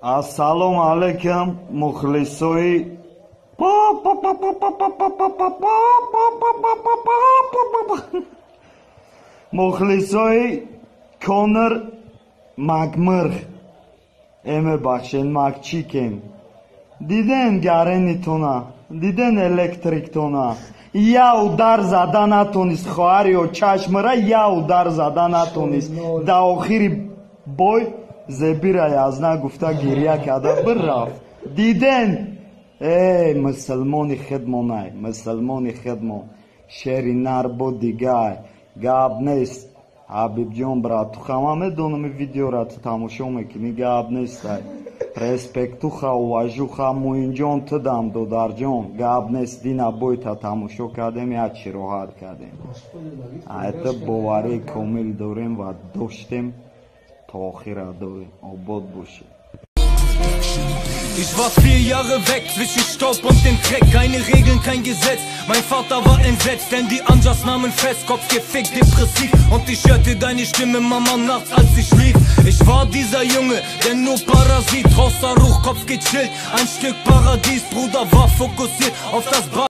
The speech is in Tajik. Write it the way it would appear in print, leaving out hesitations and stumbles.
Ассалому алайкум, мухлисои мухлисои Конор Макмирх, мебахшен, Макчикен. Диден гаренитона, диден электриктона. Я удар зада натонист, хоҳари очашмара я удар зада натонист. Да охири бой зебира язна гуфта гирья карда бирафт. Диден, эй, мусулмони хидмонай, мусулмони хидмон, шери нар бо дигай, гап нест. Ҳабибҷон, братуха, ман медонам, ин видеора ту тамошо мекунӣ, гап нестай. Респектуха, уважуха, Муинҷон, тудам, додарҷон, гап нест, дина бойта тамошо кардем, як чӣ роҳат кардем. Это боварии комил дорем ва доштем, то охира дорем. Обод бошед. Ich war 4 Jahre weg zwischen Staub und dem Dreck. Keine Regeln, kein Gesetz. Mein Vater war entsetzt, denn die Anjas nahmen fest. Kopf gefickt, depressiv. Und ich hörte deine Stimme, Mama, nachts, als ich schlief. Ich war dieser Junge, der nur Parasit. Rossa Ruch, Kopf gechillt, ein Stück Paradies. Bruder war fokussiert auf das Bar.